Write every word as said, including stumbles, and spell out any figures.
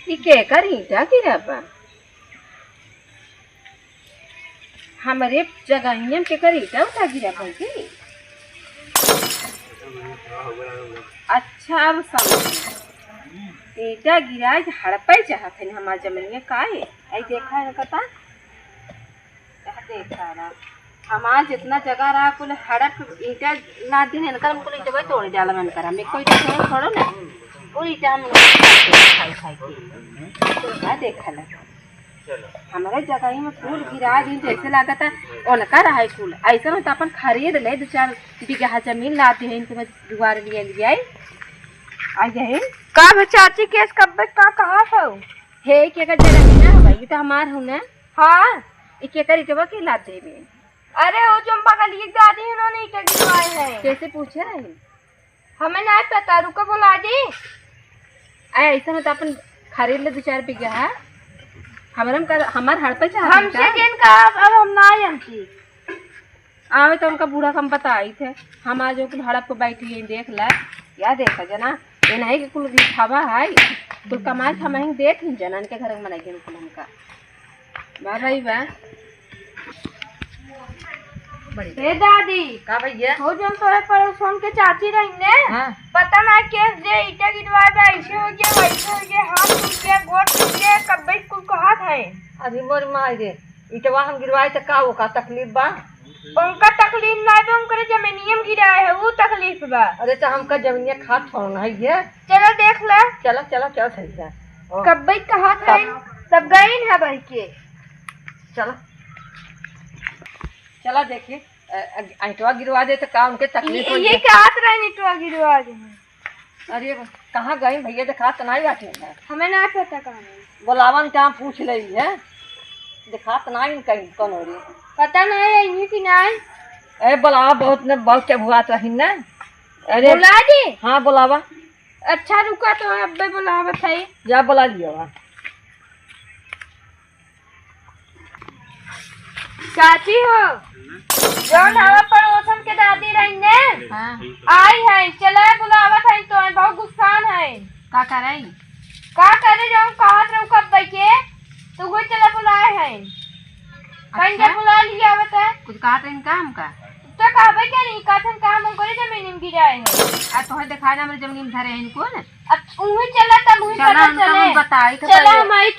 ई केकर ईंटा गिरा बा? हमरे जगहिया में केकर ईंटा उठा गिरा बा की? अच्छा, अब समझ। ईंटा गिरा के हड़पे चाहत है हमार जमीनिया का है? आई देखा है कता? यह देखा रहा। हमार जितना जगह रहा, कुल हड़प ईंटा लाद दिन, इनकर हम कुल ईंटवा तोड़ डाला मन करा। मैं कोई ईंटा छोड़ो ना, कुल ईंटा हम लोग खाई खाई के। तो का देखा ना, हमरे जगह ही में कुल गिरा दिन, जैसे लागत है उनका रहा है कुल। ऐसा में तो अपन खरीद ले, दो चार बीघा जमीन लाद दे, इनको मैं दुआर लिए लिए आई। आ यही का भा चाची, केस कब्बे का कहा था? हे, के का जगह ही ना हवा, ये तो हमार हूँ ना। हाँ। ई केकर ईंटवा के लाद देबे? अरे, वो जो हम बगलिए के दादी, उन्होंने ईंटा गिरवाए हैं। कैसे पूछे रही? हमें ना पता, रुको, बुला दी। अरे, ऐसा में तो अपन खरीद ले दो चार बीघा है। हमरम का, हमार हड़पे चाहत हमसे का? जिन का, अब, अब हम ना आई हमसे। आवे तो उनका बूढ़ा कम बताई थे, हम आज ओके भाड़ा पे बैठी है, देख ला, या देखा जना, ये नहीं कि कुल दिखावा है, कुल कमाई हम ही देत ही जना, इनके घर में बनाई कुल हमका। बा भाई बा। ए दादी, का भैया? वो जो तोरे पड़ोसन के चाची रही ने, हाँ। पता ना केस जे ईटा गिरवा दे, ऐसे हो गया, वैसे हो गया, हाथ टूट गया, गोड़ टूट गया, कब्बे कुल कहत है। अरे मोर माई रे, ईटवा हम गिरवाए त का ओका तकलीफ बा? उनका तकलीफ ना बा, उनकरे जमीनियम गिराए है, वो तकलीफ बा। अरे तो हमका जमीनिया खात छोड़ना है ये। चलो देख ले। चलो, चलो, चलो, सही है। ओ। कब्बे कहा था, तब तब गई है बढ़ के। चलो। चलो देखिए, अ, अ, ईंटवा गिरवा दे तो का उनके तकलीफ ये, होई ये है? का हाथ रहे ईंटवा गिरवा दे? अरे, कहाँ गई भैया, देखात तो नहीं बाटे ना। हमें ना पता कहाँ है। बोलावन का पूछ ले है, देखात तो नहीं कहीं कौन हो रही। पता नहीं है, यहीं की नहीं। ए, बोलावा बहुत न, बहुत के बुआत रही ना। अरे। बुला दे। हाँ, बोलावा। अच्छा, रुका तो अब्बे बोलावत है। जा बोला लियो। चाची हो, जौन हवा पड़ोसन के दादी रही ने, हाँ। आई है, चले बुलावत है तो बहुत गुस्सान है। का करे? का करे, जौन कहत रहू कब्बे के, तो वो चले बुलाए है। कहीं अच्छा। के बुला लिया आवत है। कुछ कहत रही का हमका? तो कहबे के नहीं, कहत हम काम करे जमीन में गिराए है। आ तोहे देखाए ना हमरे जमीन में धरे हैं इनको ना। अब उहे चला, तब उहे चला, पता उनका चले। हम बताई, तो चला पहले हम आई।